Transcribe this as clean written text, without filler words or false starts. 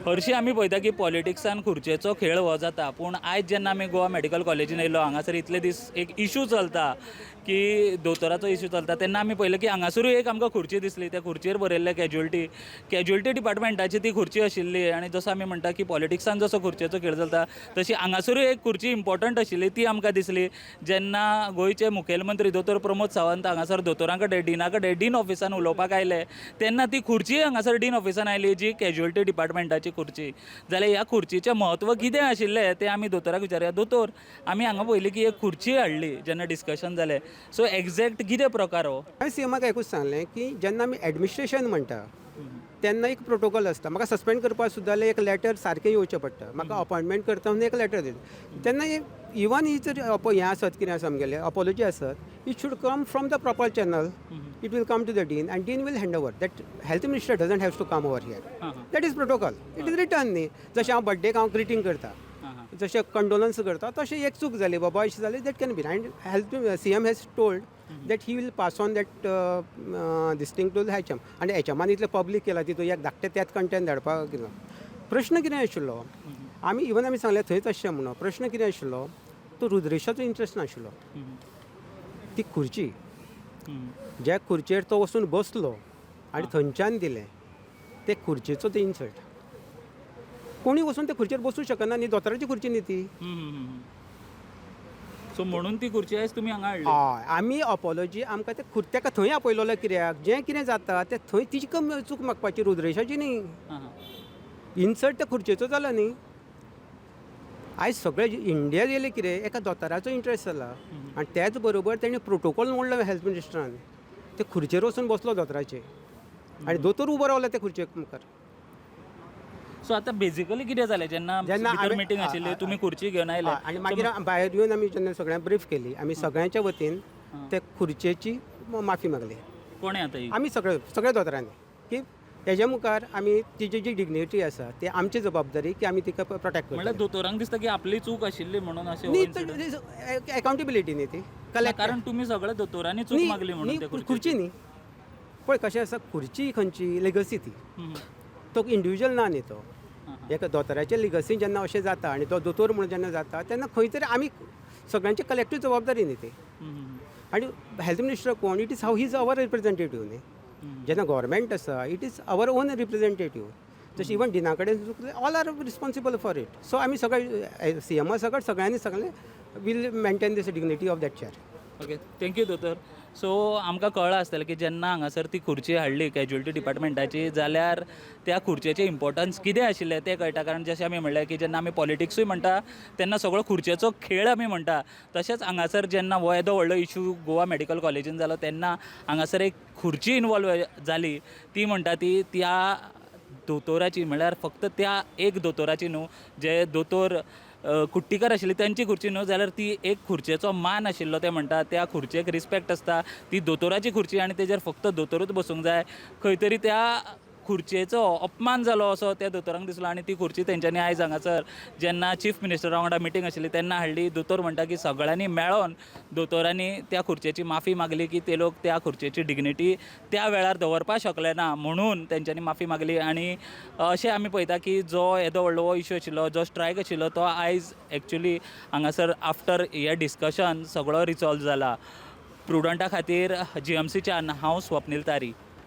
हरशीं आमी पळयता की पॉलिटिक्सान खुर्चेचो खेळ हो जाता, पूण आयज जेन्ना आमी गोवा मेडिकल कॉलेजीन येयलो, हांगासर इतले दीस एक इशू चलता की दोतोराचो इशू चलता, तेन्ना आमी पळयलें की हांगासरूय एक आमकां खुर्ची दिसली. त्या खुर्चेर बरयल्लें कॅज्युअल्टी. कॅज्युअल्टी डिपार्टमेंटाची ती खुर्ची आशिल्ली. आनी जसो आमी म्हणटा की पॉलिटिक्सान जसो खुर्चेचो खेळ चलता, तशी हांगासरूय एक खुर्ची इम्पॉर्टंट आशिल्ली, ती आमकां दिसली जेन्ना गोंयचे मुखेलमंत्री दोतोर प्रमोद सावंत हांगासर दोतोरां कडेन, डिना कडेन, डीन ऑफिसान उलोवपाक आयले, तेन्ना ती खुर्ची हांगासर डीन ऑफिसान आयली, जी कॅज्युअल्टी डिपार्टमेंटाची खुर्ची. जाल्यार ह्या खुर्चीचें म्हत्व कितें आशिल्लें तें आमी दोतोराक विचारुया. दोतोर, आमी हांगा पळयली की एक खुर्ची हाडली जेन्ना डिस्कशन जालें, सो एग्जॅक्ट कितें प्रकार हो? हांवें सीएमाक एकूच सांगलें की जेन्ना आमी एडमिनिस्ट्रेशन म्हणटा तेन्ना एक प्रोटोकॉल आसता. म्हाका सस्पेंड करपाक सुद्दां जाल्यार एक लेटर सारकें येवचें पडटा. म्हाका अपॉयंटमेंट करता म्हणून एक लेटर दिता तेन्ना इवन ही जर हें आसत, कितें आसा आमगेलें अपॉलॉजी आसत, it should come from the proper channel. It will come to the dean and dean will hand over that. Health minister doesn't have to come over here. That is protocol, it is written न्ही. जशें हांव बड्डेक हांव greeting करता, जशें कंडोलन्स करता, तशें एक चूक जाली बाबा, अशें जालें, that can be. And health CM has told that he will pass on that this thing to HM. आनी एचएमान इतलें पब्लीक केलां, तितून एक धाकटें त्याच कंटेंट धाडपाक केलो. प्रश्न कितें आशिल्लो, आमी इवन आमी सांगलें थंयच आसचें म्हणून. प्रश्न कितें आशिल्लो, तो रुद्रेशाचो इंट्रस्ट नाशिल्लो, ती खुर्ची, ज्या खुर्चेर तो वचून बसलो आनी थंयच्यान दिलें, ते खुर्चेचो ते इन्सल्ट. कोणी वचून ते खुर्चेर बसूं शकना न्ही, दोतोराची खुर्ची न्ही ती. सो म्हणून ती खुर्ची आयज तुमी हांगा हाडली? हय, आमी अपॉलॉजी आमकां ते ताका थंय आपयलोलो कित्याक, जें कितें जाता तें थंय तिची कम चूक मागपाची, रुद्रेशाची न्ही. इन्सल्ट त्या खुर्चेचो जालो न्ही. आयज सगळे इंडिया गेले कितें एका दोतोराचो इंट्रस्ट जाला आनी त्याच बरोबर तेणी प्रोटोकॉल मोडलो हेल्थ मिनिस्टरान. ते खुर्चेर वचून बसलो दोतोराचे आनी दोतोर उबो रावलो त्या खुर्चे मुखार. सो आतां बेजिकली कितें जालें जेन्ना जेन्ना भितर मिटींग आशिल्ली, तुमी खुर्ची घेवन आयले? आनी मागीर भायर येवन आमी जेन्ना सगळ्यांक ब्रीफ केली, आमी सगळ्यांच्या वतीन ते खुर्चेची माफी मागली. कोणें आतां ही? आमी सगळे, सगळ्या दोतोरांनी, की हेज्या मुखार आमी तिची जी डिग्निटी आसा ती आमची जबाबदारी की आमी तिका प्रोटेक्ट म्हणल्यार करतले. दोतोरांक दिसता की आपली चूक आशिल्ली म्हणून अशें हो न्ही. incident? अकाउंटेबिलिटी न्ही ती कलेक्ट. कारण तुमी सगळे दोतोरांनी चूक मागली म्हणून ते खुर्ची न्ही. पळय कशें आसा, खुर्ची खंयची लेगसी ती, तो इंडिविज्युअल ना न्ही तो. एका दोतोराच्या लिगसी जेन्ना अशें जाता आनी तो दोतोर म्हणून जेन्ना जाता तेन्ना खंय तरी आमी सगळ्यांची कलेक्टीव जबाबदारी न्ही ती. आनी हेल्थ मिनिस्टर कोण? It is how he is our representative न्ही. जेन्ना गोवोरमेंट आसा, it is our own representative. तशें इवन डिना कडेन चुकलें, all are responsible for it. So आमी सगळे सीएमा सगळे सगळ्यांनी सगळें will maintain this dignity of that chair. Okay, thank you दोतोर. सो आमकां कळ्ळां आसतलें की जेन्ना हांगासर ती खुर्ची हाडली कॅज्युअल्टी डिपार्टमेंटाची, जाल्यार त्या खुर्चेचें इम्पॉर्टन्स कितें आशिल्लें तें कळटा. कारण जशें आमी म्हणलें की जेन्ना आमी पॉलिटिक्सूय म्हणटा तेन्ना सगळो खुर्चेचो खेळ आमी म्हणटा, तशेंच हांगासर जेन्ना हो येदो व्हडलो इशू गोवा मेडिकल कॉलेजीन जालो तेन्ना हांगासर एक खुर्ची इनवॉल्व जाली, ती म्हणटा ती त्या दोतोराची. म्हणल्यार फक्त त्या एक दोतोराची न्हू, जे दोतोर कुट्टीकर आशिल्ली तेंची खुर्ची न्हू, जाल्यार ती एक खुर्चेचो मान आशिल्लो. ते म्हणटा त्या खुर्चेक रिस्पेक्ट आसता, ती दोतोराची खुर्ची आनी तेजेर फक्त दोतोरूच बसूंक जाय. खंय तरी त्या खुर्चेचो अपमान जालो असो त्या दोतोरांक दिसलो आनी ती खुर्ची तेंच्यांनी आयज हांगासर जेन्ना चीफ मिनिस्टरा वांगडा मिटींग आशिल्ली तेन्ना हाडली. दोतोर म्हणटा की सगळ्यांनी मेळोन दोतोरांनी त्या खुर्चेची माफी मागली की ते लोक त्या खुर्चेची डिग्निटी त्या वेळार दवरपाक शकले ना म्हणून तेंच्यांनी माफी मागली. आनी अशें आमी पळयता की जो येदो व्हडलो हो इशू आशिल्लो, जो स्ट्रायक आशिल्लो, तो आयज एक्चुली हांगासर आफ्टर हे डिस्कशन सगळो रिजॉल्व जाला. प्रुडंटा खातीर जीएमसीच्यान हांव स्वप्नील तारी.